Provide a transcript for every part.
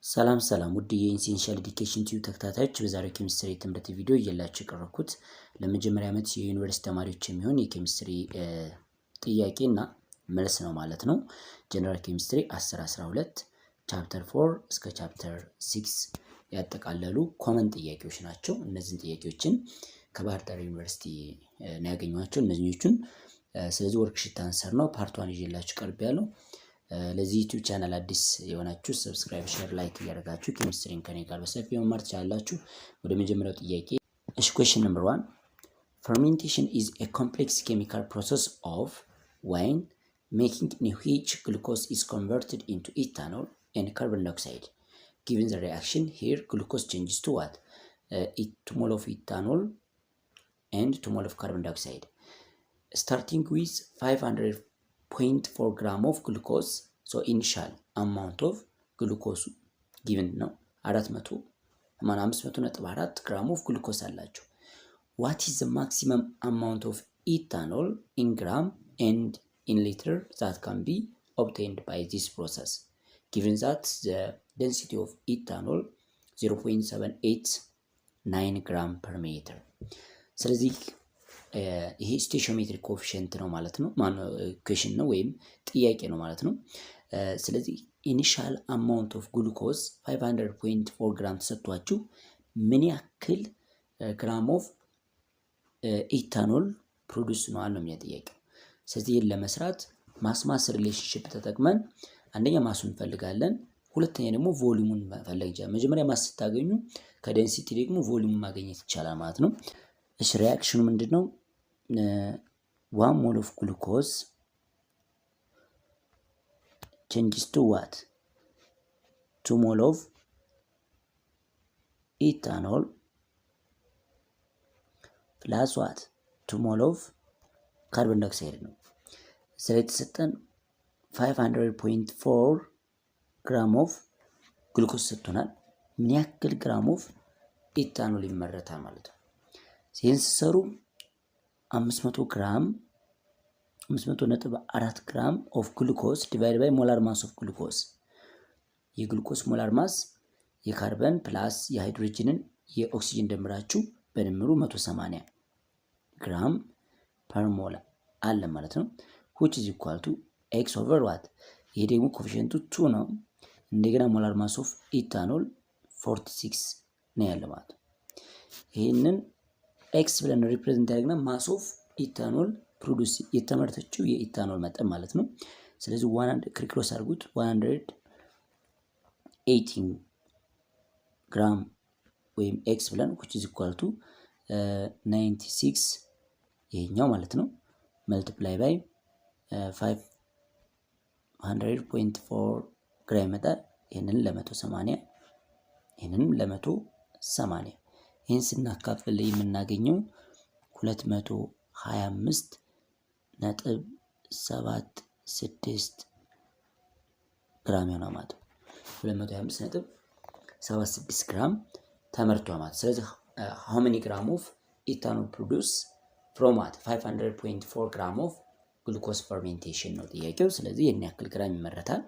ሰላም ሰላም ውድ የ Essential Education Tube ተከታታዮች፣ በዛሬው ኬሚስትሪ ትምህርት ቪዲዮ ይዤላችሁ የቀረብኩት ለመጀመሪያ ዓመት የዩኒቨርሲቲ ተማሪዎች የሚሆን የኬሚስትሪ ጥያቄ እና መልስ ነው ማለት ነው። General chemistry 10 12 chapter 4 እስከ chapter 6 ያጠቃለሉ common ጥያቄዎች ናቸው። እነዚህን ጥያቄዎችን ከባህር ዳር ዩኒቨርሲቲ ነው ያገኘኋቸው እነዚኞቹን። ስለዚህ worksheet answer ነው፣ part one ይዤላችሁ ቀርቤያለሁ። ለዚህ YouTube channel አዲስ የሆናችሁ subscribe፣ share፣ like እያደረጋችሁ ኬሚስትሪን ከኔ ጋር በሰፊው መማር ትችላላችሁ። ወደ መጀመሪያው ጥያቄ። እሺ፣ question number 1: fermentation is a complex chemical process of wine making in which glucose is converted into ethanol and carbon dioxide. Given the reaction here, glucose changes to what? 2 mole of ethanol and 2 mole of carbon dioxide. Starting with 500.4 gram of glucose, so initial amount of glucose given ነው፣ 400 ማን 500.4 gram of glucose አላቸው። What is the maximum amount of ethanol in gram and in liter that can be obtained by this process, given that the density of ethanol 0.789 gram per meter? ስለዚህ ይሄ stoichiometric coefficient ነው ማለት ነው። ማነው equation ነው ወይም ጥያቄ ነው ማለት ነው። ስለዚህ initial amount of glucose 500.4 ግራም ተሰጥቷችሁ ምን ያክል gram of ethanol produce ነው ነው የሚለው ጥያቄው። ስለዚህ ይህን ለመስራት mass mass relationship ተጠቅመን አንደኛ mass ኡን እንፈልጋለን፣ ሁለተኛ ደግሞ volume ኡን መፈለግ ይቻላል። መጀመሪያ mass ስታገኙ ከ density ደግሞ volume ኡን ማግኘት ይቻላል ማለት ነው። እሺ፣ reaction ኑ ምንድን ነው? 1 mole of glucose changes to what? 2 mole of ethanol plus what? 2 mole of carbon dioxide ነው። ስለ የተሰጠን 500.4 gram of glucose ሰጥቶናል። ምን ያክል gram of ethanol ይመረታል ማለት ነው። ይህን ስትሰሩ 500 ግራም 500.4 gram of glucose divide by molar mass of glucose፣ የ glucose molar mass የ carbon plus የሃይድሮጅንን የኦክሲጅን ደምራችሁ በድምሩ 180 gram per mole አለ ማለት ነው። Which is equal to x over what? ይሄ ደግሞ coefficient ኡ 2 ነው። እንደገና molar mass of ethanol 46 ነው ያለ ማለት ነው። ይህንን x ብለን represent ያደረግነው mass of ethanol produce የተመረተችው የኢታኖል መጠን ማለት ነው። ስለዚህ one crisscross አድርጉት፣ 118 ግራም ወይም x ብለን which is equal to 96 ይሄኛው ማለት ነው multiply by 500.4 ግራም ይመጣል። ይህንን ለ180፣ ይህንንም ለ180፣ ይህን ስናካፍል የምናገኘው 225.76 ግራም ይሆናል ማለት ነው። 225.76 ግራም ተመርቷል ማለት። ስለዚህ how many gram of ethanol produce from what? 500.4 gram of glucose fermentation ነው ጥያቄው። ስለዚህ ይህን ያክል ግራም ይመረታል።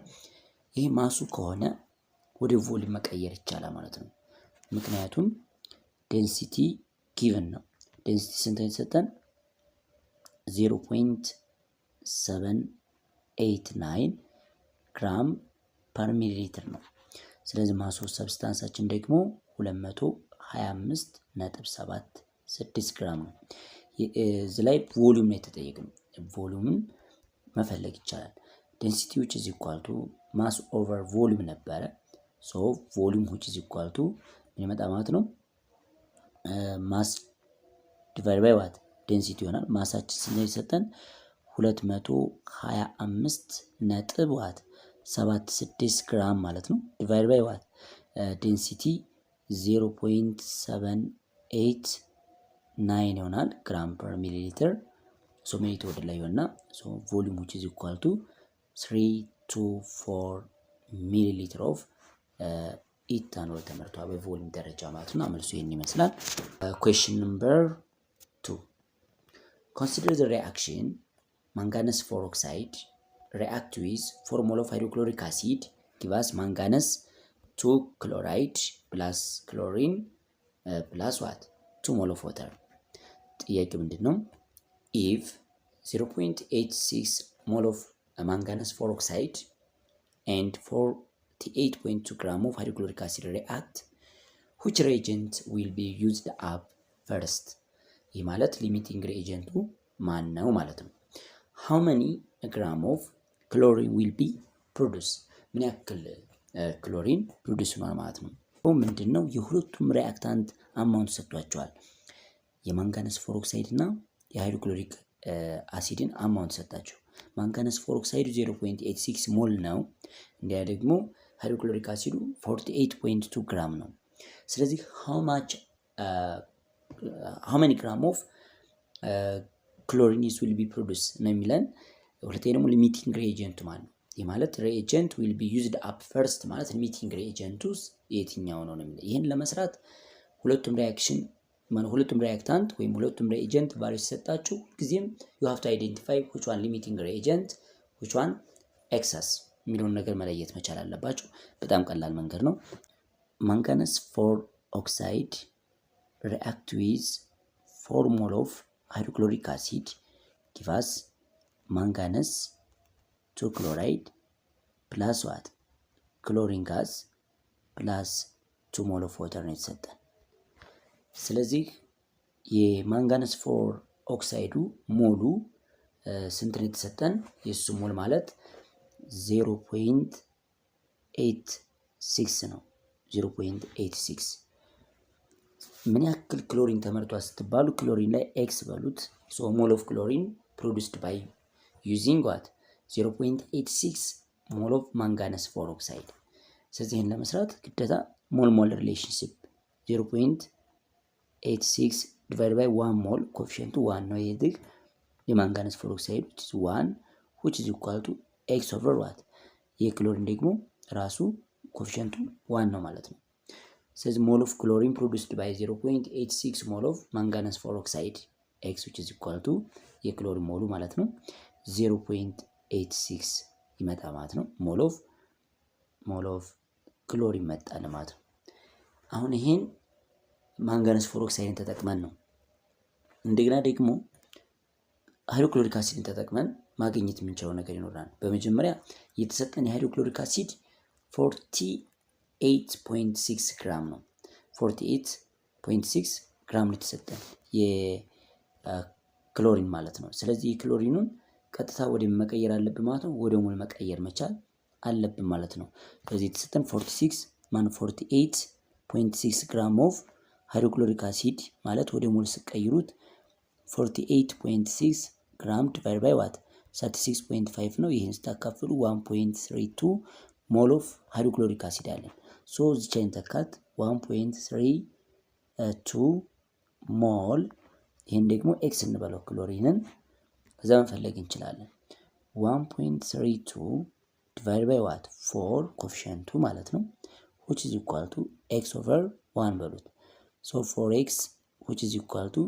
ይህ mass ኡ ከሆነ ወደ volume መቀየር ይቻላል ማለት ነው። ምክንያቱም density given ነው። Density ስንት የተሰጠን? 0.789 gram per milliliter ነው። ስለዚህ mass of substance ኣችን ደግሞ 225.76 ግራም ነው። እዚህ ላይ volume ነው የተጠየቅነው። Volume ን መፈለግ ይቻላል። Density which is equal to mass over volume ነበረ። So volume which is equal to ምን ይመጣ ማለት ነው? Mass divide by what? Density ይሆናል። Mass ኣችን ስንት የሰጠን? 225 ነጥብ what? 76 ግራም ማለት ነው። Divide by what? Density 0.789 ይሆናል gram per milliliter። So ሚሊሊትር ወደ ላይ ይሆንና so volume which is equal to 324 milliliter of ethanol ተመርቷል በ volume ደረጃ ማለት ነው። መልሱ ይህን ይመስላል። Question number 2. Consider the reaction: manganese 4 oxide react with 4 mole of hydrochloric acid give us manganese 2 chloride plus chlorine plus what? 2 mole of water። ጥያቄው ምንድን ነው? If 0.86 mole of manganese 4 oxide and 48.2 gram of hydrochloric acid react, which reagent will be used up first? ይህ ማለት limiting reagent ኡ ማን ነው ማለት ነው። How many gram of chlorine will be produce? ምን ያክል chlorine produce ሆኗል ማለት ነው። ምንድን ነው? የሁለቱም reactant amount ሰጥቷችኋል። የ manganese 4 ኦክሳይድ እና የ hydrochloric acid ን amount ሰጣችሁ። Manganese 4 ኦክሳይዱ 0.86 mole ነው። እንዲያ ደግሞ hydrochloric acid ኡ 48.2 ግራም ነው። ስለዚህ how many gram of chlorine will be produce ነው የሚለን። ሁለተኛ ደግሞ limiting reagent ኡ ማለት ነው። ይህ ማለት reagent will be used up first ማለት limiting reagent ኡ የትኛው ነው ነው የሚለው። ይህን ለመስራት ሁለቱም reaction፣ ሁለቱም reactant ወይም ሁለቱም reagent value ሲሰጣችሁ ጊዜም you have to identify which one limiting reagent, which one excess የሚለውን ነገር መለየት መቻል አለባችሁ። በጣም ቀላል መንገድ ነው። Manganese 4 oxide react with 4 mole of hydrochloric acid give us manganese 2 chloride plus what? Chlorine gas plus 2 mole of water ነው የተሰጠን። ስለዚህ የ manganese 4 oxide ኡ mole ኡ ስንት ነው የተሰጠን? የእሱ mole ማለት 0.86 ነው። 0.86። ምን ያክል ክሎሪን ተመርቷል ስትባሉ ክሎሪን ላይ x በሉት። So mole of chlorine produced by using what? 0.86 mole of manganese 4 ኦክሳይድ። ስለዚህ ይህን ለመስራት ግዴታ mole mole relationship 0.86 divide by 1 mole፣ coefficient ኡ 1 ነው። ይህ የ manganese 4 oxide which is 1, which is equal to x over what? የ ክሎሪን ደግሞ ራሱ coefficient ኡ 1 ነው ማለት ነው። ስለዚህ mole of chlorine produced by 0.86 mole of manganese 4 oxide x which is equal to የ chlorine mole ኡ ማለት ነው 0.86 ይመጣ ማለት ነው። Mole of chlorine መጣል ማለት ነው። አሁን ይሄን manganese 4 ኦክሳይድን ተጠቅመን ነው። እንደገና ደግሞ hydrochloric acid ን ተጠቅመን ማግኘት የምንችለው ነገር ይኖራል። በመጀመሪያ የተሰጠን የ hydrochloric acid 48.6 ግራም ነው። 48.6 ግራም ነው የተሰጠን የክሎሪን ማለት ነው። ስለዚህ የክሎሪኑን ቀጥታ ወደ መቀየር አለብን ማለት ነው። ወደ mole መቀየር መቻል አለብን ማለት ነው። ስለዚህ የተሰጠን 46 ማን 48.6 gram of hydrochloric acid ማለት ወደ mole ስቀይሩት 48.6 gram divide by what? 36.5 ነው። ይህን ስታካፍሉ 1.32 mole of hydrochloric acid አለን። So እዚቻ ተካት 1.32 mole፣ ይህን ደግሞ x እንበለው ክሎሪንን፣ ከዛ መፈለግ እንችላለን። 1.32 divide by what? 4 coefficient ኡ ማለት ነው፣ which is equal to x over 1 በሉት። So 4 x which is equal to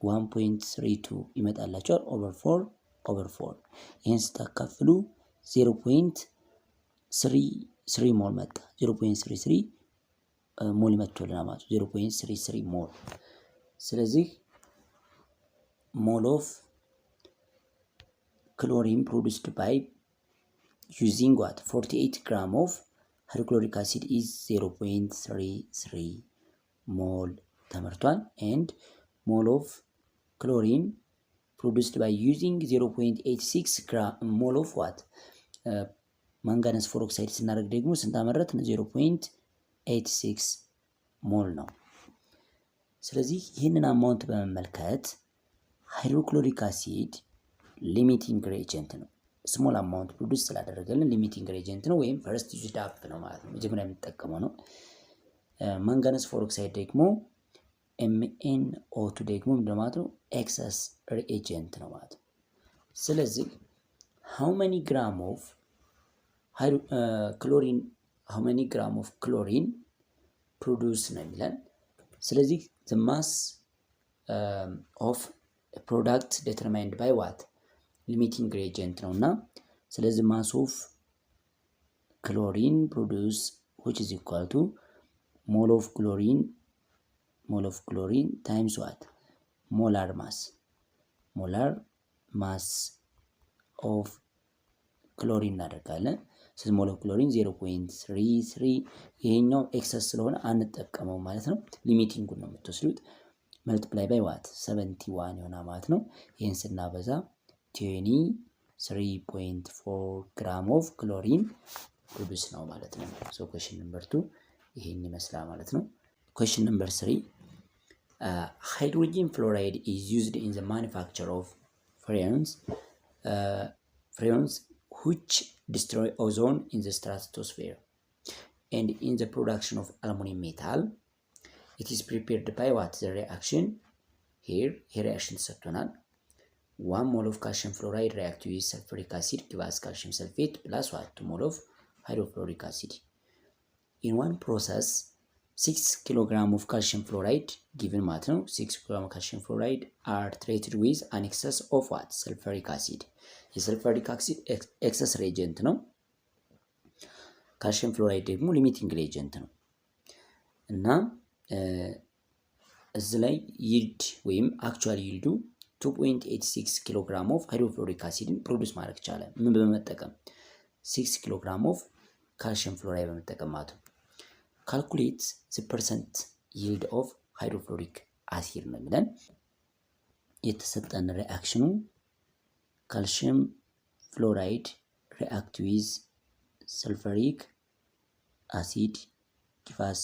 1.32 ይመጣላችኋል over 4 over 4። ይህን ስታካፍሉ 0.33 mole መጣ። 0.33 mole መጥቶልናል ማለት ነው። 0.33 mole። ስለዚህ mole of chlorine produced by using what? 48 gram of hydrochloric acid is 0.33 mole ተመርቷል። And mole of chlorine produced by using 0.86 gram mole of what? Manganese 4 ኦክሳይድ ስናደርግ ደግሞ ስንት አመረት? 0.86 mole ነው። ስለዚህ ይህንን amount በመመልከት hydrochloric acid limiting reagent ነው። Small amount produce ስላደረገልን limiting reagent ነው ወይም first used up ነው ማለት ነው። መጀመሪያ የምንጠቀመው ነው። Manganese 4 ኦክሳይድ ደግሞ MnO2 ደግሞ ምንድን ማለት ነው? Excess reagent ነው ማለት ነው። ስለዚህ how many gram of chlorine produce ነው የሚለን። ስለዚህ mass of Product determined by what? Limiting reagent ነው። እና ስለዚህ mass of chlorine produce which is equal to mole of chlorine times what? Molar mass of chlorine እናደርጋለን። ስለዚህ mole of chlorine 0.33፣ ይሄኛው excess ስለሆነ አንጠቀመው ማለት ነው። Limiting ኡን ነው የምትወስዱት። Multiply by what? 71 ይሆናል ማለት ነው። ይህን ስናበዛ 23.4 gram of chlorine produce ነው ማለት ነው። So question number 2 ይሄን ይመስላል ማለት ነው። Question number 3: hydrogen fluoride is used in the manufacture of freons which destroy ozone in the stratosphere and in the production of aluminum metal. It is prepared by what? The reaction here. ይሄ reaction ተሰጥቶናል። 1 mole of calcium fluoride react with sulfuric acid gives calcium sulfate plus what? 2 mole of hydrofluoric acid. In one process, 6 kilogram of calcium fluoride given ማለት ነው። 6 kilogram calcium fluoride are treated with an excess of what? Sulfuric acid። የ sulfuric acid excess reagent ነው። Calcium fluoride ደግሞ limiting reagent ነው። እና እዚህ ላይ yield ወይም actual yield ኡ 2.86 kilogram of hydrofluoric acid ን produce ማድረግ ቻለ። ምን በመጠቀም? 6 kilogram of calcium fluoride በመጠቀም ማለት ነው። Calculate the percent yield of hydrofluoric acid ነው የሚለን። የተሰጠን reaction ኑ calcium fluoride react with sulfuric acid gives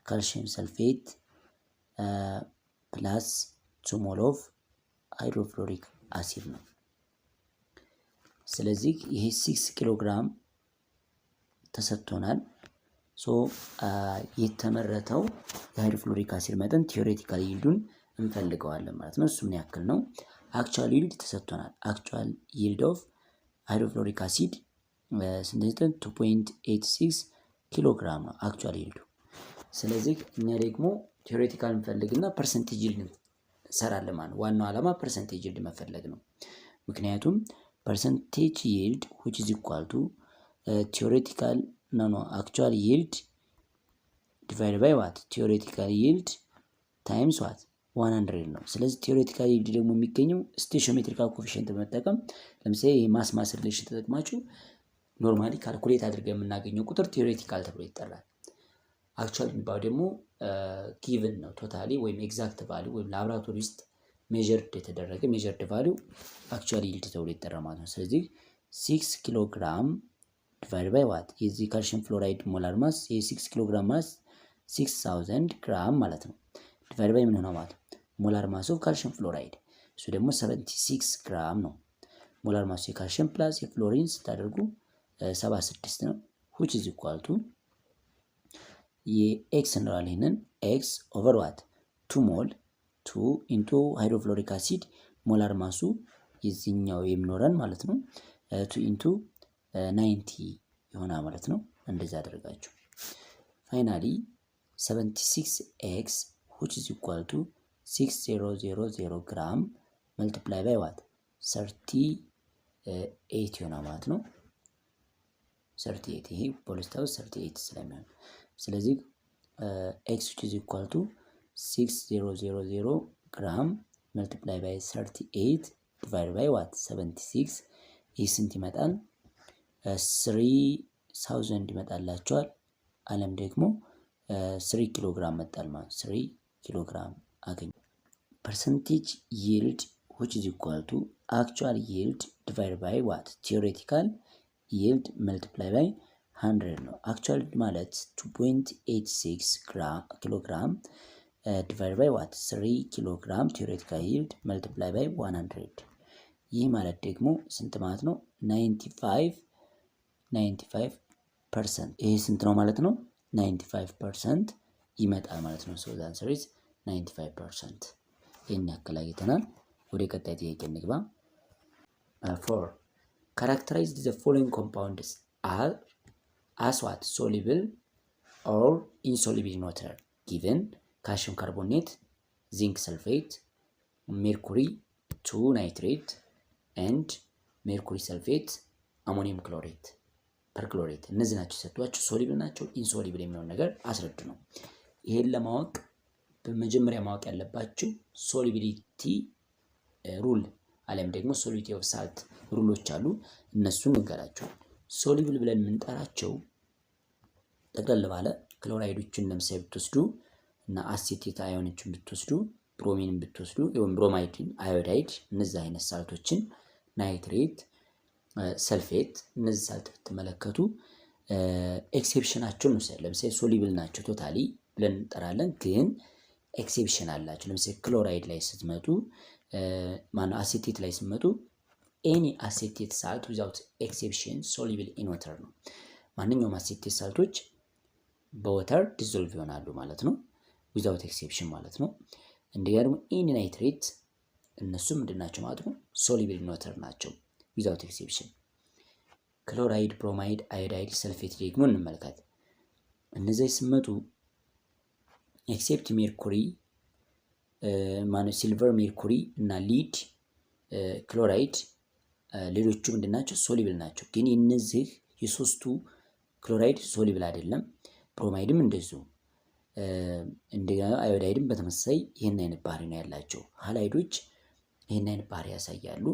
calcium sulfate plus 2 mole of hydrofluoric acid ነው። ስለዚህ ይሄ 6 ኪሎ ግራም ተሰጥቶናል። So የተመረተው የ hydrofluoric acid መጠን theoretical yield ኡን እንፈልገዋለን ማለት ነው። እሱ ምን ያክል ነው? Actual yield ተሰጥቶናል። Actual yield of hydrofluoric acid ስንት? 2.86 ኪሎ ግራም ነው actual yield ኡ። ስለዚህ እኛ ደግሞ theoretical እንፈልግና percentage yield እንሰራለን ማለት ነው። ዋናው ዓላማ percentage yield መፈለግ ነው። ምክንያቱም percentage yield which is equal to theoretical, no, actual yield divide by what? Theoretical yield times what? 100 ነው። ስለዚህ theoretical yield ደግሞ የሚገኘው stoichiometrical coefficient በመጠቀም፣ ለምሳሌ የ mass mass relation ተጠቅማችሁ normally calculate አድርገን የምናገኘው ቁጥር theoretical ተብሎ ይጠራል። Actual የሚባለው ደግሞ given ነው፣ totally ወይም exact value ወይም ላብራቶሪ ውስጥ measured የተደረገ measured value actual yield ተብሎ ይጠራል ማለት ነው። ስለዚህ 6 kilogram divide by what? የዚህ calcium fluoride molar mass የ 6 kilogram mass 6000 ግራም ማለት ነው። Divide by ምን ሆነ ማለት ነው? Molar mass of calcium fluoride፣ እሱ ደግሞ 76 ግራም ነው። Molar mass የ calcium plus የ fluorine ስታደርጉ 76 ነው። Which is equal to የ x እንለዋለን። ይህንን x over what? 2 mole, 2 into hydrofluoric acid molar mass ኡ የዚህኛው የሚኖረን ማለት ነው፣ 2 into 90 ይሆናል ማለት ነው። እንደዚህ አደረጋችሁ። Finally 76 x which is equal to 6000 gram multiply by what? 38 ይሆናል ማለት ነው። 38፣ ይሄ በሁለት 38 ስለሚሆን፣ ስለዚህ x which is equal to 6000 gram multiply by 38 divide by what? 76። ይህ ስንት ይመጣል? 3000 ይመጣላቸዋል። አለም ደግሞ 3 ኪሎ ግራም መጣል ማለት 3 ኪሎ ግራም አገኘ። Percentage yield which is equal to actual yield divide by what? Theoretical yield multiply by 100 ነው። Actual ማለት 2.86 kilogram divide by what? 3 kilogram theoretical yield multiply by 100። ይህ ማለት ደግሞ ስንት ማለት ነው? 95 95%። ይህ ስንት ነው ማለት ነው? 95% ይመጣል ማለት ነው። So the answer is 95%። ይህን ያክል አግኝተናል። ወደ ቀጣይ ጥያቄ እንግባ። Four: characterize the following compounds are as what? Soluble or insoluble in water. Given calcium carbonate, zinc sulfate, Mercury two nitrate and mercury sulfate፣ ammonium chlorate፣ perchlorate እነዚህ ናቸው የሰጧቸው። Soluble ናቸው insoluble የሚለውን ነገር አስረዱ ነው። ይሄን ለማወቅ በመጀመሪያ ማወቅ ያለባችሁ solubility rule አሊያም ደግሞ solubility of salt rule ኦች አሉ። እነሱን እንገራቸው። Soluble ብለን የምንጠራቸው ጠቅለል ባለ ክሎራይዶችን ለምሳሌ ብትወስዱ እና acetate ion ኦችን ብትወስዱ፣ bromine ን ብትወስዱ ወይም bromide ን፣ iodide እነዚህ አይነት salt ኦችን፣ nitrate፣ sulfate እነዚህ salt ብትመለከቱ exception ኣቸውን እንውሰድ። ለምሳሌ soluble ናቸው totally ብለን እንጠራለን፣ ግን exception አላቸው። ለምሳሌ ክሎራይድ ላይ ስትመጡ፣ ማነው acetate ላይ ስትመጡ any acetate salt without exception soluble in water ነው። ማንኛውም acetate salt ኦች በ water dissolve ይሆናሉ ማለት ነው፣ without exception ማለት ነው። እንደገና ደግሞ any nitrate እነሱም ምንድን ናቸው ማለት ነው? Soluble in water ናቸው without exception። Chloride፣ bromide፣ iodide፣ sulfate ደግሞ እንመልከት። እነዚህ ስመጡ except mercury፣ ማነው silver፣ mercury እና lead chloride ሌሎቹ ምንድን ናቸው? Soluble ናቸው። ግን የነዚህ የሶስቱ chloride soluble አይደለም። Bromide ም እንደዚሁ፣ እንደገና iodide ም በተመሳሳይ ይህን አይነት ባህሪ ነው ያላቸው። Halide ኦች ይህን አይነት ባህሪ ያሳያሉ።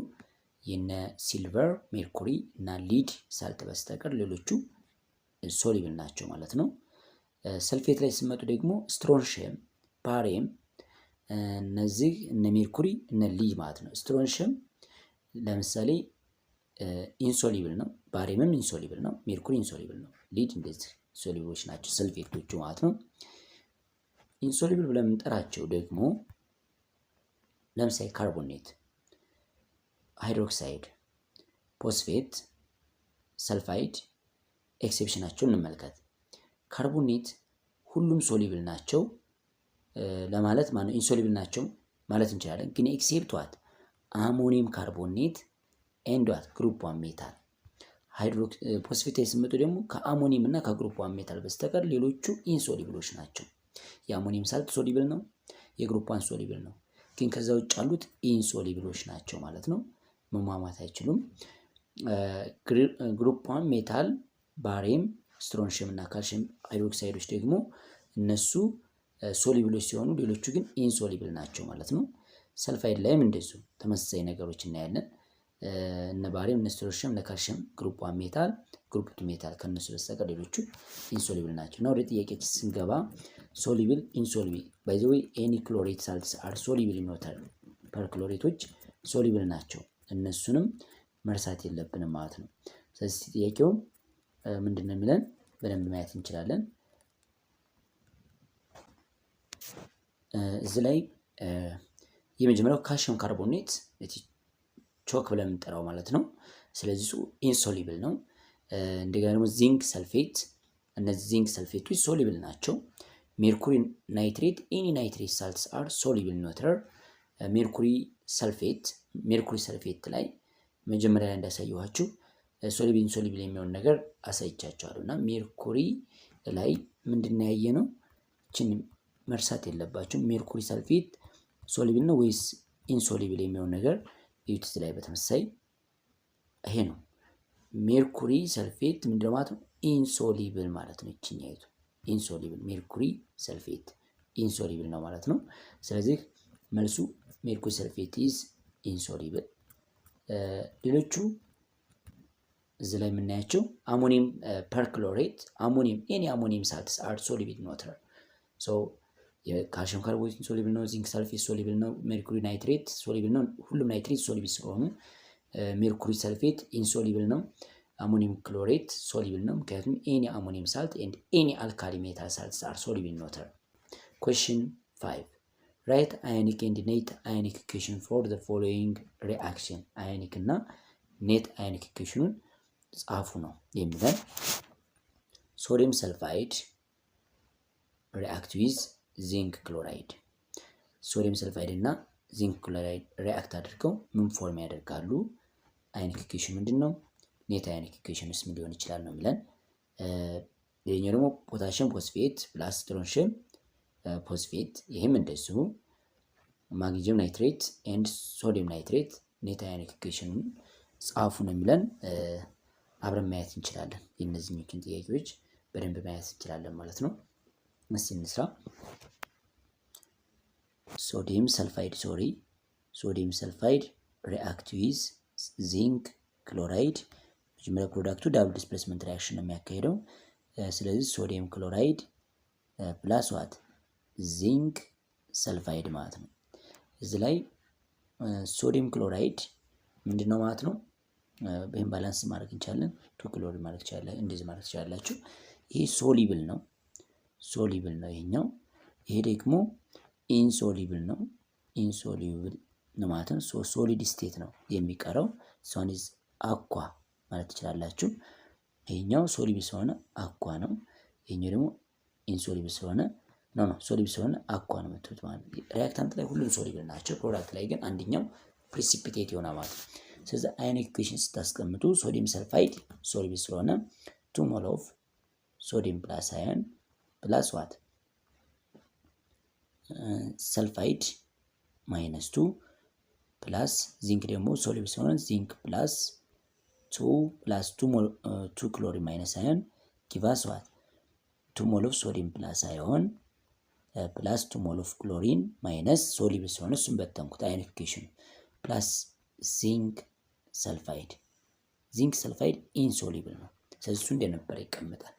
የነ silver፣ mercury እና lead salt በስተቀር ሌሎቹ soluble ናቸው ማለት ነው። ሰልፌት ላይ ሲመጡ ደግሞ strontium፣ barium እነዚህ እነ ሜርኩሪ እነ lead ማለት ነው። Strontium ለምሳሌ insoluble ነው። Barium ም insoluble ነው። Mercury insoluble ነው። Lead እንደዚህ soluble ኦች ናቸው ሰልፌቶቹ ማለት ነው። Insoluble ብለን የምንጠራቸው ደግሞ ለምሳሌ carbonate፣ hydroxide፣ phosphate፣ sulfide exception ኣቸውን እንመልከት። Carbonate ሁሉም soluble ናቸው ለማለት፣ ማነው insoluble ናቸው ማለት እንችላለን። ግን except what? Ammonium carbonate and what? Group one metal። Phosphate ስመጡ ደግሞ ከአሞኒየም እና ከ group one metal በስተቀር ሌሎቹ insoluble ኦች ናቸው። የ ammonium salt soluble ነው፣ የ group one soluble ነው። ግን ከዛ ውጭ ያሉት insoluble ኦች ናቸው ማለት ነው። መሟሟት አይችሉም። Group one metal፣ barium፣ strontium እና calcium hydroxide ኦች ደግሞ እነሱ soluble ኦች ሲሆኑ ሌሎቹ ግን insoluble ናቸው ማለት ነው። ሰልፋይድ ላይም እንደዚሁ ተመሳሳይ ነገሮች እናያለን። እነ barium፣ እነ strontium፣ እነ calcium group one metal፣ group two metal ከእነሱ በስተቀር ሌሎቹ insoluble ናቸው። እና ወደ ጥያቄያችን ስንገባ soluble insoluble፣ by the way, any chlorate salts are soluble in water። Perchlorate ኦች soluble ናቸው። እነሱንም መርሳት የለብንም ማለት ነው። ስለዚህ ጥያቄው ምንድን ነው የሚለን በደንብ ማየት እንችላለን። እዚህ ላይ የመጀመሪያው calcium carbonate chalk ብለን የምንጠራው ማለት ነው። ስለዚህ እሱ insoluble ነው። እንደገና ደግሞ zinc sulfate፣ እነዚህ zinc sulfate ኦች soluble ናቸው። Mercury nitrate፣ any nitrate salts are soluble in water። Mercury sulfate፣ mercury sulfate ላይ መጀመሪያ ላይ እንዳሳየኋችሁ soluble insoluble የሚሆን ነገር አሳይቻችኋለሁ። እና ሜርኩሪ ላይ ምንድን ነው ያየነው? ይችን መርሳት የለባችሁም። Mercury sulfate soluble ነው ወይስ insoluble የሚሆን ነገር እዩት። ላይ በተመሳሳይ ይሄ ነው። Mercury sulfate ምንድነው ማለት ነው? Insoluble ማለት ነው። ይችኛይቱ insoluble፣ mercury sulfate insoluble ነው ማለት ነው። ስለዚህ መልሱ mercury sulfate is insoluble። ሌሎቹ እዚህ ላይ የምናያቸው ammonium perchlorate፣ ammonium፣ any ammonium salts are soluble in water። So የ calcium carbonate soluble ነው። Zinc sulfate soluble ነው። Mercury nitrate soluble ነው። ሁሉም nitrate soluble ስለሆኑ mercury sulfate insoluble ነው። Ammonium chlorate soluble ነው። ምክንያቱም any ammonium salt and any alkali metal salts are soluble in water። Question 5: write ionic and net ionic equation for the following reaction። Ionic እና net ionic equation ኑን ጻፉ ነው የሚለን። Sodium sulfide react with zinc chloride። Sodium sulfide እና zinc chloride react አድርገው ምን form ያደርጋሉ? Ionic equation ምንድን ነው? Net ionic equation ስ ምን ሊሆን ይችላል ነው የሚለን። ሌላኛው ደግሞ potassium phosphate plus strontium phosphate ይህም እንደዚሁ Magnesium nitrate and sodium nitrate net ionic equation ኑን ጻፉ ነው የሚለን። አብረን ማየት እንችላለን። የእነዚህኞችን ጥያቄዎች በደንብ ማየት እንችላለን ማለት ነው። እስቲ እንስራ። Sodium sulfide, sorry, sodium sulfide react with zinc chloride። መጀመሪያ product ኡ double displacement reaction ነው የሚያካሂደው። ስለዚህ sodium chloride plus what? Zinc sulfide ማለት ነው። እዚህ ላይ sodium chloride ምንድን ነው ማለት ነው? ይህም balance ማድረግ እንችላለን። Two chlorine ማድረግ ትችላላችሁ፣ እንደዚህ ማድረግ ትችላላችሁ። ይሄ soluble ነው፣ soluble ነው ይሄኛው። ይሄ ደግሞ insoluble ነው፣ insoluble ነው ማለት ነው። Solid state ነው የሚቀረው። This one is aqua ማለት ትችላላችሁ። ይሄኛው soluble ስለሆነ aqua ነው። ይሄኛው ደግሞ insoluble ስለሆነ no, soluble ስለሆነ aqua ነው የምትሉት ማለት ነው። Reactant ላይ ሁሉም soluble ናቸው። Product ላይ ግን አንደኛው precipitate ይሆናል ማለት ነው። ስለዚህ ionic equation ስታስቀምጡ sodium sulfide soluble ስለሆነ 2 mole of sodium plus ion plus what? Sulfide minus 2 plus zinc ደግሞ soluble ስለሆነ zinc plus 2 plus 2 chlorine minus ion gives what? 2 mole of sodium plus ion plus 2 mole of chlorine minus soluble ስለሆነ እሱን በተንኩት ionic equation plus zinc sulfide። Zinc sulfide insoluble ነው። ስለዚህ እሱ እንደነበረ ይቀመጣል።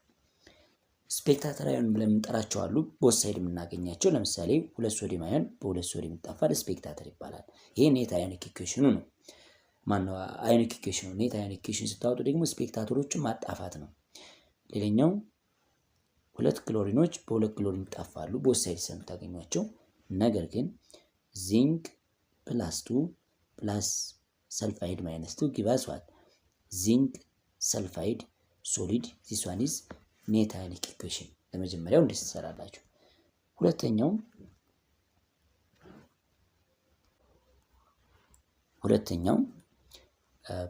Spectator ion ብለን የምንጠራቸው አሉ። Both side የምናገኛቸው ለምሳሌ ሁለት sodium ion በሁለት ሶዲየም ይጠፋል፣ spectator ይባላል። ይሄ net ionic equation ኑ ነው። ማነው ionic equation ኑ? Net ionic equation ስታወጡ ደግሞ spectator ኦችን ማጣፋት ነው። ሌላኛው ሁለት ክሎሪኖች በሁለት ክሎሪን ይጣፋሉ፣ both side ስለምታገኟቸው። ነገር ግን zinc plus 2 plus sulfide minus 2 gives what? Zinc sulfide solid። This one is net ionic equation። ለመጀመሪያው እንዴት ትሰራላችሁ? ሁለተኛው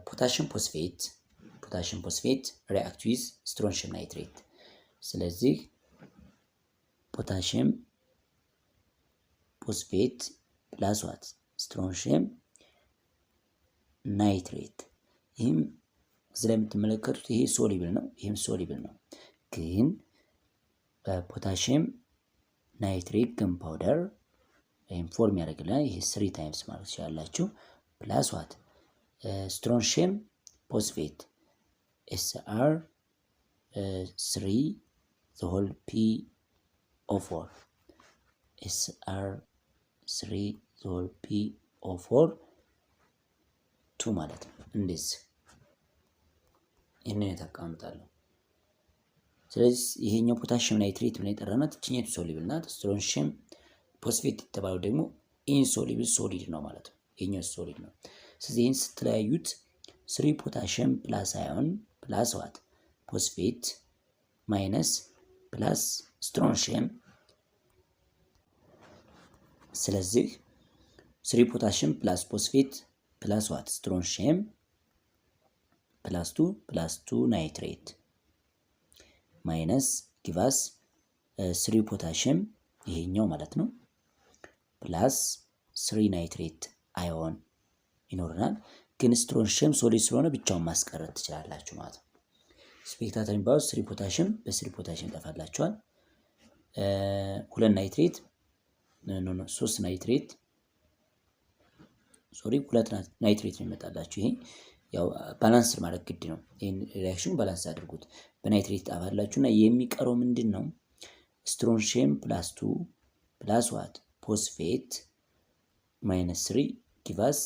potassium phosphate react with strontium nitrate። ስለዚህ potassium phosphate plus what? Strontium nitrate። ይህም እዚህ ላይ የምትመለከቱት ይሄ soluble ነው፣ ይህም soluble ነው። ግን potassium nitrate gunpowder ወይም form ያደርግልናል። ይሄ three times ማለት ትችላላችሁ። Plus what? Strontium phosphate Sr 3 the whole PO4, Sr 3 the whole PO4 2 ማለት ነው። እንደዚህ ይህንን ታቀምጣለሁ። ስለዚህ ይሄኛው potassium nitrate ብለን የጠራናት እችኛቱ soluble ናት። Strontium phosphate የተባለው ደግሞ insoluble solid ነው ማለት ነው። ይሄኛው solid ነው። ስለዚህ ይህን ስትለያዩት three potassium plus ion plus what? Phosphate minus plus strontium። ስለዚህ three potassium plus phosphate plus what? Strontium plus 2 plus 2 nitrate minus gives three potassium ይሄኛው ማለት ነው plus three nitrate ion ይኖረናል። ግን strontium solid ስለሆነ ብቻውን ማስቀረት ትችላላችሁ ማለት ነው። Spectator የሚባለው three potassium በ three potassium ይጠፋላችኋል። ሁለት nitrate, no no, ሶስት nitrate, sorry, ሁለት nitrate ነው የሚመጣላችሁ። ይሄ ያው balance ማድረግ ግድ ነው። ይህን reaction balance አድርጉት። በ nitrate ጣፋላችሁ እና የሚቀረው ምንድን ነው? Strontium plus 2 plus what? Phosphate minus 3 gives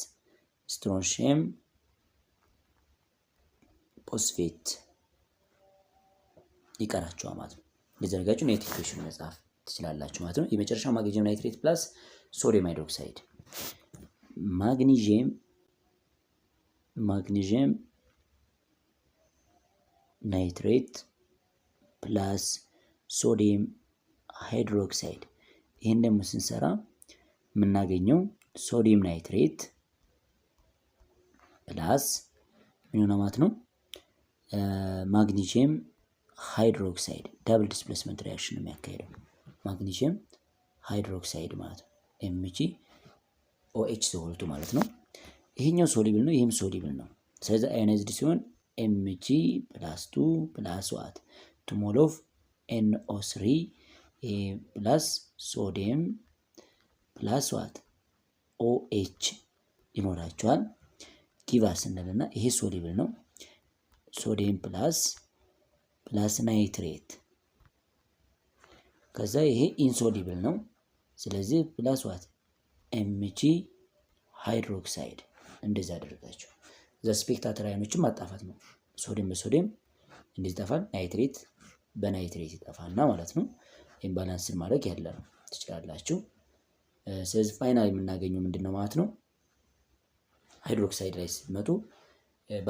strontium phosphate ይቀራቸዋል ማለት ነው። እንደዚህ አድርጋችሁ net equation መጻፍ ትችላላችሁ ማለት ነው። የመጨረሻው magnesium nitrate plus sodium hydroxide፣ magnesium nitrate plus sodium hydroxide። ይህን ደግሞ ስንሰራ የምናገኘው sodium nitrate plus ምን ሆነ ማለት ነው? Magnesium hydroxide። Double displacement reaction ነው የሚያካሂደው magnesium hydroxide ማለት ነው። Mg OH the whole two ማለት ነው። ይሄኛው soluble ነው፣ ይህም soluble ነው። ስለዚህ ionized ሲሆን Mg plus two plus what, 2 mole of NO3 plus sodium plus what, OH ይኖራቸዋል። Give us እንልና ይሄ soluble ነው። Sodium plus nitrate፣ ከዛ ይሄ insoluble ነው። ስለዚህ plus what, Mg hydroxide። እንደዚህ አደረጋቸው። እዛ spectator ion ኦችን ማጣፋት ነው። Sodium በ sodium እንደዚህ ይጠፋል። Nitrate በ nitrate ይጠፋና ማለት ነው። Imbalance ን ማድረግ ያለ ነው ትችላላችሁ። ስለዚህ final የምናገኘው ምንድን ነው ማለት ነው? ሃይድሮክሳይድ ላይ ስትመጡ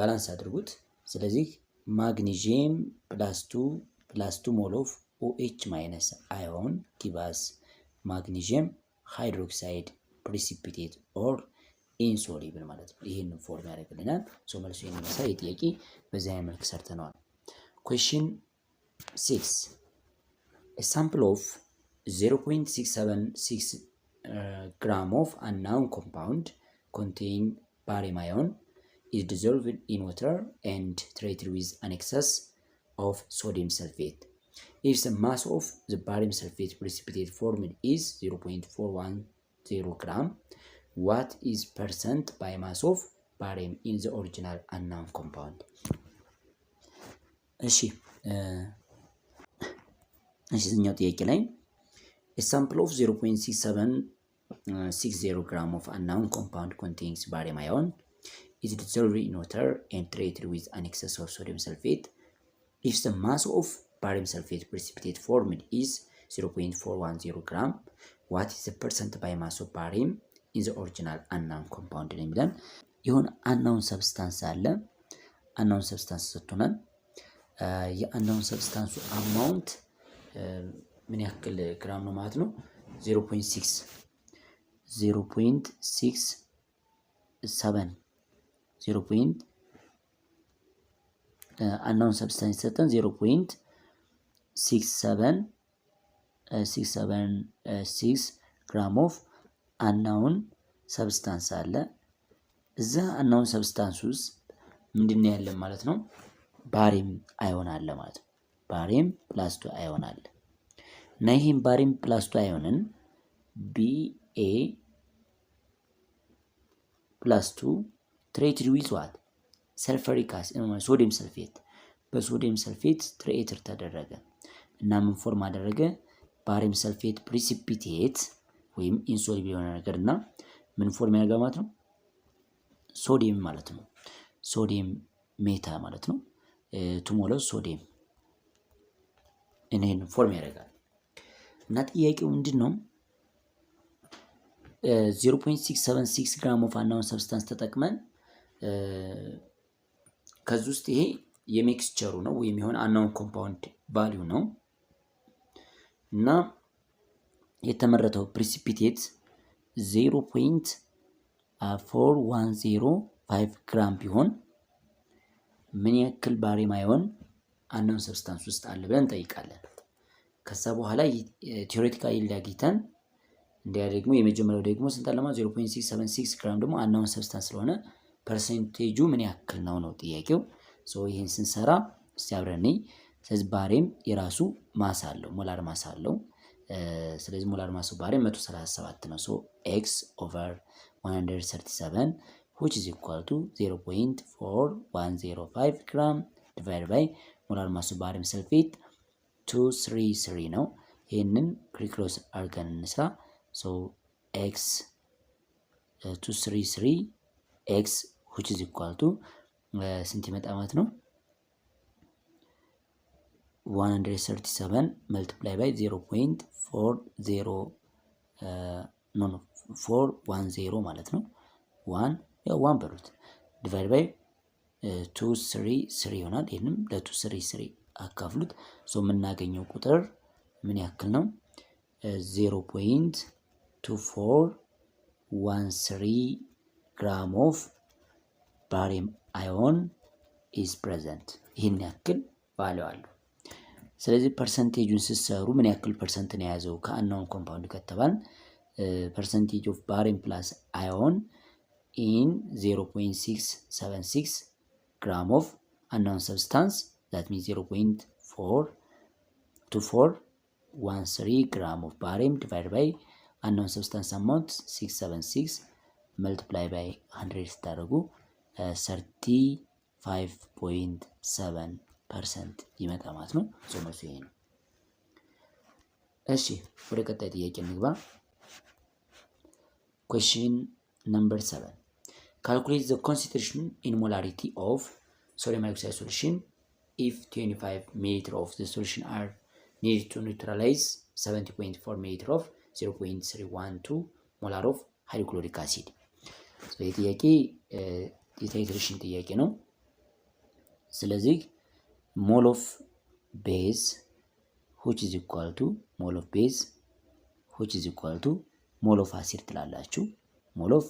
balance አድርጉት። ስለዚህ magnesium plus two plus 2 mole of OH minus ion give us magnesium hydroxide precipitate or insoluble ማለት ነው። ይህንን form ያደርግልናል። So መልሱ ይህን ይመስላል። የጥያቄ በዚህ አይነት መልክ ሰርተነዋል። Question 6: sample of 0.676 gram of unknown compound contain barium ion is dissolved in water and treated with an excess of sodium sulfate. If the mass of the barium sulfate precipitate formed is 0.410 gram, what is percent by mass of barium in the original unknown compound? እሺ እዚህኛው ጥያቄ ላይ a sample of 0.6760 gram of unknown compound contains barium ion is dissolved in water and treated with an excess of sodium sulfate. If the mass of barium sulfate precipitate formed is 0.410 gram, what is the percent by mass of barium in the original unknown compound ነው የሚለን። የሆነ unknown substance አለ። Unknown substance ሰጥቶናል። የ unknown substance ኡ amount ምን ያክል ግራም ነው ማለት ነው? 0.6 0.67 0 point unknown substance የሰጠን 0.676 gram of unknown substance አለ። እዛ unknown substance ውስጥ ምንድን ነው ያለን ማለት ነው? Barium ion አለ ማለት ነው። Barium plus two ion አለ እና ይህም barium plus two ion ን Ba plus two treated with what, sulfuric acid, sodium sulfate፣ በ sodium sulfate treated ተደረገ እና ምን form አደረገ? Barium sulfate precipitate ወይም insoluble የሆነ ነገር እና ምን form ያደርጋል ማለት ነው? ሶዲየም ማለት ነው። Sodium meta ማለት ነው። 2 mole sodium ይህን form ያደርጋል እና ጥያቄው ምንድን ነው? 0.676 gram of unknown substance ተጠቅመን ከዚህ ውስጥ ይሄ የ mixture ኡ ነው ወይም የሆነ unknown compound value ነው እና የተመረተው precipitate 0.4105 ግራም ቢሆን ምን ያክል barium ion unknown substance ውስጥ አለ ብለን እንጠይቃለን። ከዛ በኋላ theoretical yield አግኝተን እንዲያ ደግሞ የመጀመሪያው ደግሞ ስንት አለ ማለት 0.676 ግራም ደግሞ unknown substance ስለሆነ percentage ኡ ምን ያክል ነው ነው ጥያቄው። So ይህን ስንሰራ እስቲ አብረን እንይ። ስለዚህ barium የራሱ mass አለው፣ molar mass አለው። ስለዚህ molar mass ኡ barium 137 ነው። So x over 137, which is equal to 0.4105 gram divide by molar mass ኡ barium sulfate 233 ነው። ይህንን crisscross አድርገን እንስራ። So x 233 x which is equal to ስንት ይመጣ ማለት ነው? 137 multiply by 0.40, no, 410 ማለት ነው። One ያው one በሉት divide by 233 ይሆናል። ይህንም ለ233 አካፍሉት። So የምናገኘው ቁጥር ምን ያክል ነው? 0.2413 gram of barium ion is present። ይህን ያክል value አለው። ስለዚህ percentage ኡን ስትሰሩ ምን ያክል percent ነው የያዘው ከ unknown compound ከተባል Percentage of barium plus ion in 0.676 gram of unknown substance, that means 0.42413 gram of barium divide by unknown substance amount 676 multiply by 100 ስታደርጉ 35.7% ይመጣ ማለት ነው። So መልሱ ይሄ ነው። እሺ፣ ወደ ቀጣይ ጥያቄ እንግባ። Question number 7: calculate the concentration in molarity of sodium hydroxide solution if 25 milliliter of the solution are needed to neutralize 70.4 milliliter of 0.312 molar of hydrochloric acid። ይህ ጥያቄ የ titration ጥያቄ ነው። ስለዚህ mole of base which is equal to mole of base which is equal to mole of acid ትላላችሁ። Mole of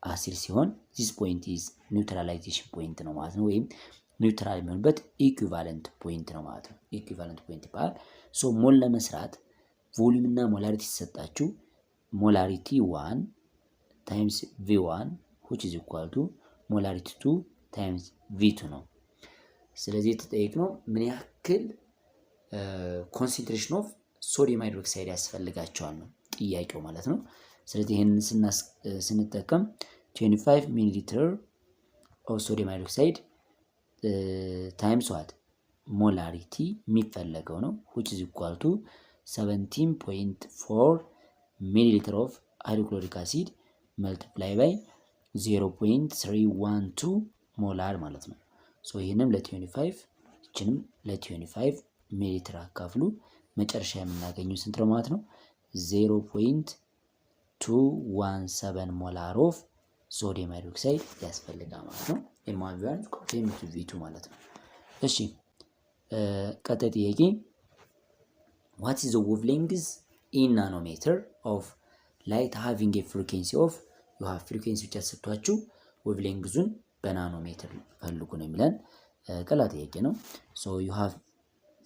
acid ሲሆን this point is neutralization point ነው ማለት ነው። ወይም neutral የሚሆንበት equivalent point ነው ማለት ነው። Equivalent point ይባላል። So mole ለመስራት volume እና molarity ሲሰጣችሁ molarity one times V one which is equal to molarity two times V two ነው። ስለዚህ የተጠየቅነው ምን ያክል concentration of sodium hydroxide ያስፈልጋቸዋል ነው ጥያቄው ማለት ነው። ስለዚህ ይህንን ስንጠቀም 25 milliliter of sodium hydroxide times what? Molarity የሚፈለገው ነው which is equal to 17.4 milliliter of hydrochloric acid multiply by 0.312 molar ማለት ነው። So ይህንም ለ25 ይችንም ለ25 ሚሊሊትር አካፍሉ። መጨረሻ የምናገኘው ስንት ነው ማለት ነው? 0.217 molar of sodium hydroxide ያስፈልጋል ማለት ነው። M one V one M two V two ማለት ነው። እሺ፣ ቀጣይ ጥያቄ: what is the wavelength in nanometer of light having a frequency of, you have frequency ብቻ ተሰጥቷችሁ wavelength ኡን በ ናኖሜትር ፈልጉ ነው የሚለን። ቀላል ጥያቄ ነው። So you have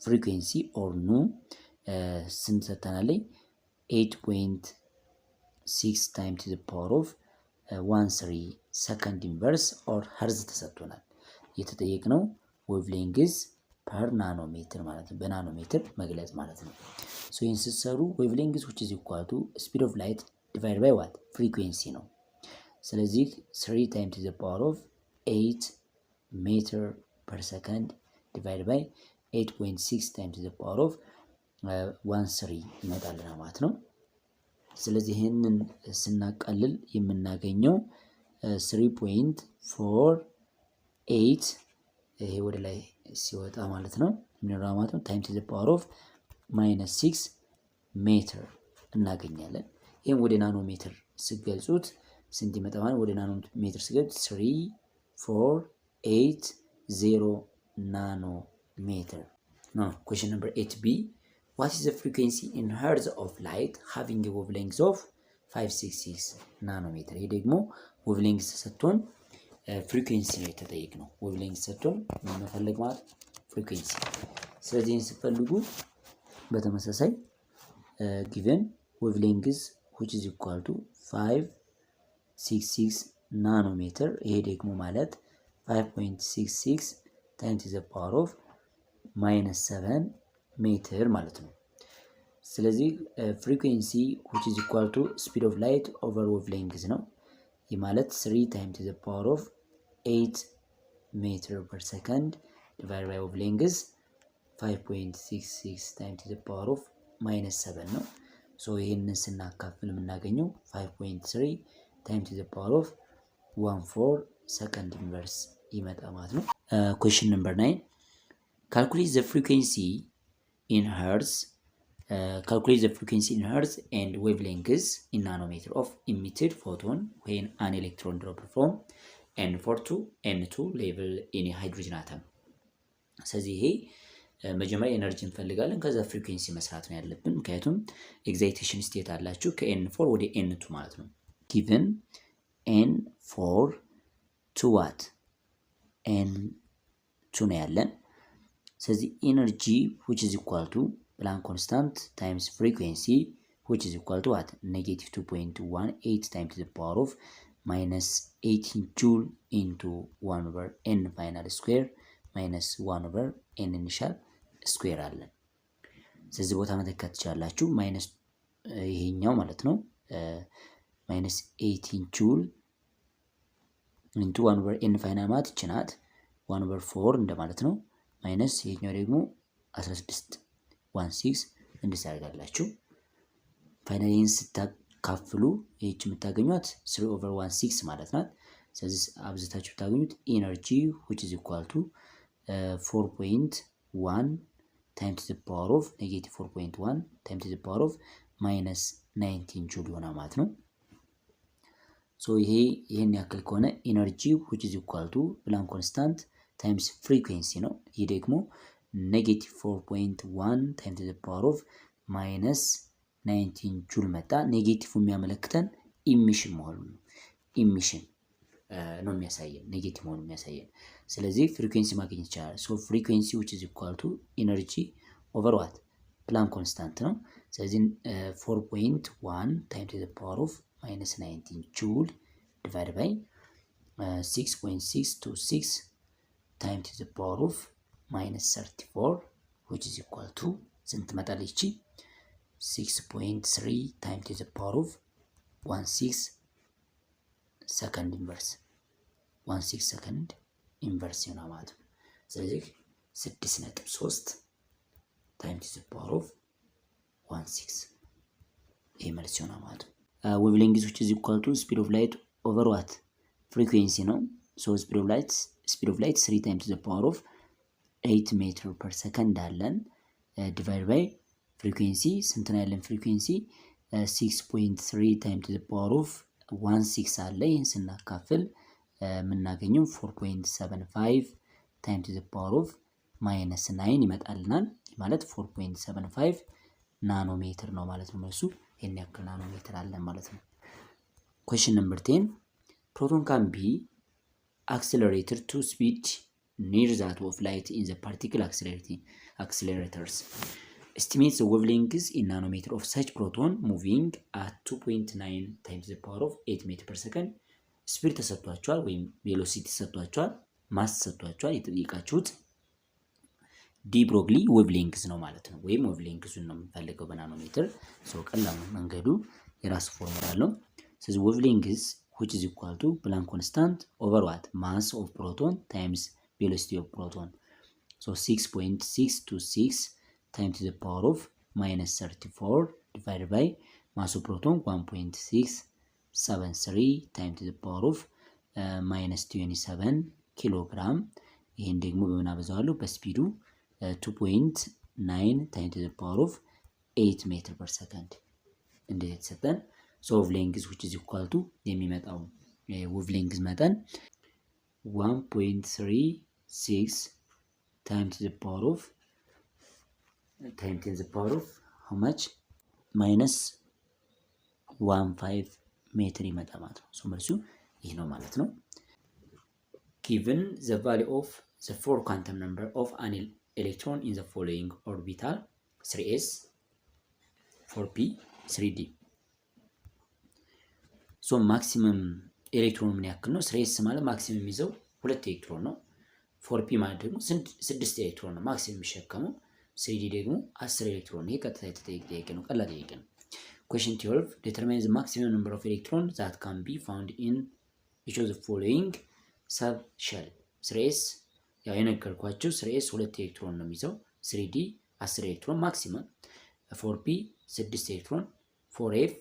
frequency or nu ስንት ሰጥተናለኝ? 8.6 time to power of 13 second inverse or hertz ተሰጥቶናል። የተጠየቅነው wavelength per nanometer ማለት ነው። በናኖሜትር መግለጽ ማለት ነው። So ይህን ስትሰሩ wavelength which is equal to speed of light divide by what? Frequency ነው። ስለዚህ 3 time to the power of 8 meter per second divide by 8.6 time to the power of 13 ይመጣልናል ማለት ነው። ስለዚህ ይህንን ስናቃልል የምናገኘው 3.48፣ ይሄ ወደ ላይ ሲወጣ ማለት ነው የሚኖረው ማለት ነው time to the power of minus 6 ሜትር እናገኛለን። ይህም ወደ ናኖ ሜትር ስገልጹት ስንት ይመጣል? ማለት ወደ ናኖ ሜትር ስገልጹት 3480 nanometer ነው። Question number 8 B: what is the frequency in hertz of light having a wavelength of 566 ናኖሜትር? ይሄ ደግሞ wavelength ሰጥቶን frequency ነው የተጠየቅነው። Wavelength ሰጥቶን መፈለግ ማለት frequency። ስለዚህ ይህን ስትፈልጉ በተመሳሳይ given wavelength which is equal to 566 ናኖሜትር፣ ይሄ ደግሞ ማለት 5.66 times the power of minus 7 ሜትር ማለት ነው። ስለዚህ frequency which is equal to speed of light over wavelength ነው። ይህ ማለት 3 times the power of 8 meter per second divide by wavelength 5.66 times the power of minus 7 ነው። So ይህንን ስናካፍል የምናገኘው 5.3 times the power of 14 second inverse ይመጣ ማለት ነው። Question number 9: calculate the frequency in hertz, calculate the frequency in hertz and wavelength in nanometer of emitted photon when an electron drop from N4 to N2 level in hydrogen atom። ስለዚህ ይሄ መጀመሪያ energy እንፈልጋለን፣ ከዛ frequency መስራት ነው ያለብን። ምክንያቱም excitation state አላችሁ ከ N four ወደ N two ማለት ነው። Given N four to what? N two ነው ያለን። ስለዚህ energy which is equal to Planck constant times frequency which is equal to 2.14 which is equal to what? Negative 2.18 times to the power of minus 18 joule into 1 over n final square minus 1 over n initial square አለን። ስለዚህ ቦታ መተካት ትችላላችሁ። Minus ይሄኛው ማለት ነው minus 18 joule into 1 over n final ማለት ይቺ ናት፣ 1 over 4 እንደማለት ነው። Minus ይሄኛው ደግሞ 16 16 እንዲህ ታደርጋላችሁ። Final ይህን ስታካፍሉ ይህች የምታገኟት 3 over 16 ማለት ናት። ስለዚህ አብዝታችሁ ብታገኙት energy which is equal to 4.1 time to the power of negative 4.1 time to the power of minus 19 ጁል ይሆናል ማለት ነው። So ይሄ ይህን ያክል ከሆነ energy which is equal to Planck constant times frequency ነው። ይህ ደግሞ negative 4.1 time to the power of minus 19 ጁል መጣ። Negative የሚያመለክተን emission መሆኑን ነው። Emission ነው የሚያሳየን፣ negative መሆኑን የሚያሳየን። ስለዚህ frequency ማግኘት ይቻላል። So frequency which is equal to energy over what? Planck constant ነው። ስለዚህ 4.1 time to the power of minus 19 joule divide by 6.626 time to the power of minus 34, which is equal to ስንት ትመጣለች? ይቺ 6.3 time to the power of 16 second inverse፣ 16 second inverse ይሆናል ማለት ነው። ስለዚህ 6.3 time to the power of 16 ይሄ መልስ ይሆናል ማለት ነው። Wavelength which is equal to speed of light over what? Frequency ነው። So speed of light 3 times the power of 8 meter per second አለን። Divide by frequency ስንት ነው ያለን? Frequency 6.3 time to the power of 16 አለ። ይህን ስናካፍል የምናገኘው 4.75 time to the power of minus 9 ይመጣልናል። ማለት 4.75 ናኖሜትር ነው ማለት ነው። መልሱ ይህን ያክል ናኖሜትር አለን ማለት ነው። Question number 10: proton can be accelerated to speed near that of light in the particle accelerators. Estimate the wavelength in nanometer of such proton moving at 2.9 times the power of 8 meter per second. Speed ተሰጥቷቸዋል ወይም velocity ተሰጥቷቸዋል፣ mass ተሰጥቷቸዋል። የተጠየቃችሁት de Broglie wavelength ነው ማለት ነው። ወይም wavelength ኡን ነው የምንፈልገው በናኖሜትር። So ቀላል ነው መንገዱ፣ የራሱ ፎርሙላ አለው። ስለዚህ wavelength which is equal to Planck constant over what? Mass of proton times velocity of proton. So 6.626 times to the power of minus 34 divided by mass of proton 1.673 times to the power of minus 27 ኪሎግራም። ይህን ደግሞ በምን አበዛዋለሁ? በ speed ኡ 2.9 time to the power of 8 meter per second እንደዚህ የተሰጠን። So wavelength which is equal to የሚመጣው wavelength መጠን 1.36 time to the power of time 10 the power of how much? Minus 15 ሜትር ይመጣ ማለት ነው። So መልሱ ይህ ነው ማለት ነው። Given the value of the four quantum number of an electron in the following orbital: 3s, 4p, 3d. So maximum electron ምን ያክል ነው? 3s ማለት maximum የሚይዘው ሁለት ኤሌክትሮን ነው። 4p ማለት ደግሞ ስድስት ኤሌክትሮን ነው maximum የሚሸከመው። 3d ደግሞ 10 ኤሌክትሮን ነው። ይሄ ቀጥታ የተጠየቀ ጥያቄ ነው፣ ቀላል ጥያቄ ነው። Question 12: determine the maximum number of electron that can be found in each of the following subshell. 3s ያው የነገርኳችሁ 3s ሁለት ኤሌክትሮን ነው የሚይዘው። 3d 10 electron maximum፣ 4p ስድስት ኤሌክትሮን፣ 4f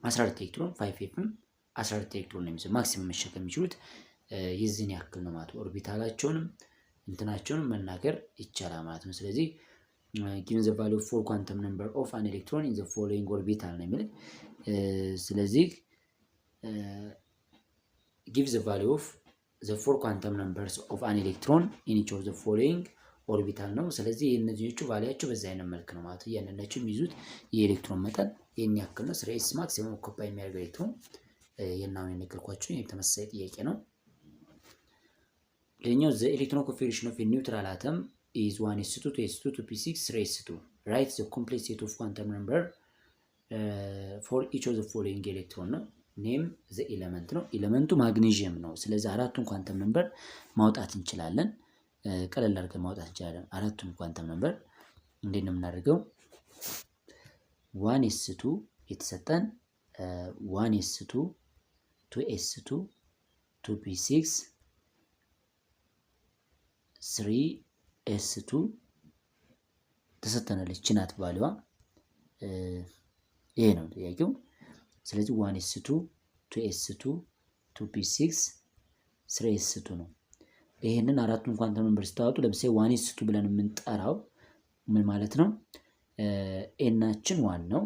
14 ኤሌክትሮን፣ 5f ም 14 ኤሌክትሮን ነው የሚይዘው። Maximum መሸከም የሚችሉት የዚህን ያክል ነው ማለት ነው። Orbital ኣቸውንም እንትናቸውንም መናገር ይቻላል ማለት ነው። ስለዚህ given the value four quantum number of an electron in the following orbital ነው የሚል። ስለዚህ give the value of the four quantum numbers of an electron in each of the following orbital ነው። ስለዚህ የእነዚህኞቹ value ያቸው በዚህ አይነት መልክ ነው ማለት ነው። እያንዳንዳቸው የሚይዙት የኤሌክትሮን መጠን ይህን ያክል ነው። 3s maximum occupy የሚያደርገው ኤሌክትሮን የናሁን የነገርኳቸው ተመሳሳይ ጥያቄ ነው። ሌላኛው the electron configuration of neutral atom is 1s2, 2s2, 2p6, 3s2. Write the complete set of quantum number For each of the following electron ነው። Name the element ነው። Element ኡ ማግኔዥየም ነው። ስለዚህ አራቱን quantum number ማውጣት እንችላለን። ቀለል አድርገን ማውጣት እንችላለን። አራቱን quantum number እንዴት ነው የምናደርገው? One s two የተሰጠን one s two, two s two, two p six, three s two ተሰጥተናለች። ችናት value ዋ ይሄ ነው ጥያቄው። ስለዚህ one s two, two s two, two p six, three s two ነው። ይህንን አራቱን quantum number ስታወጡ ለምሳሌ one s two ብለን የምንጠራው ምን ማለት ነው? N ኣችን one ነው።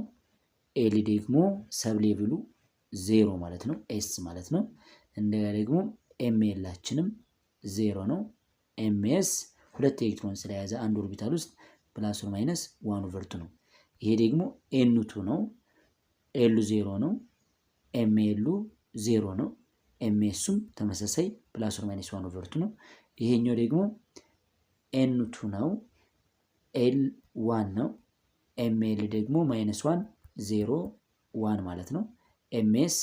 L ደግሞ sub level ኡ ዜሮ ማለት ነው፣ s ማለት ነው። እንደገና ደግሞ ml ኣችንም ዜሮ ነው። ms ሁለት ኤሌክትሮን ስለያዘ አንድ orbital ውስጥ plus or minus one over two ነው። ይሄ ደግሞ n two ነው። L ኡ ዜሮ ነው። ml ኡ ዜሮ ነው። ms ኡም ተመሳሳይ plus or minus one over two ነው። ይሄኛው ደግሞ n two ነው። L one ነው። ml ደግሞ minus one, zero, one ማለት ነው። ms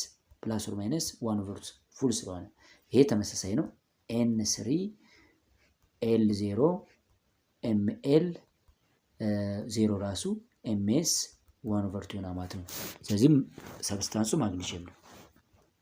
plus or minus one over two full ስለሆነ ይሄ ተመሳሳይ ነው። n three, L zero, ml zero ራሱ, ms one over two ይሆናል ማለት ነው። ስለዚህም substance ኡ ማግኒዥየም ነው።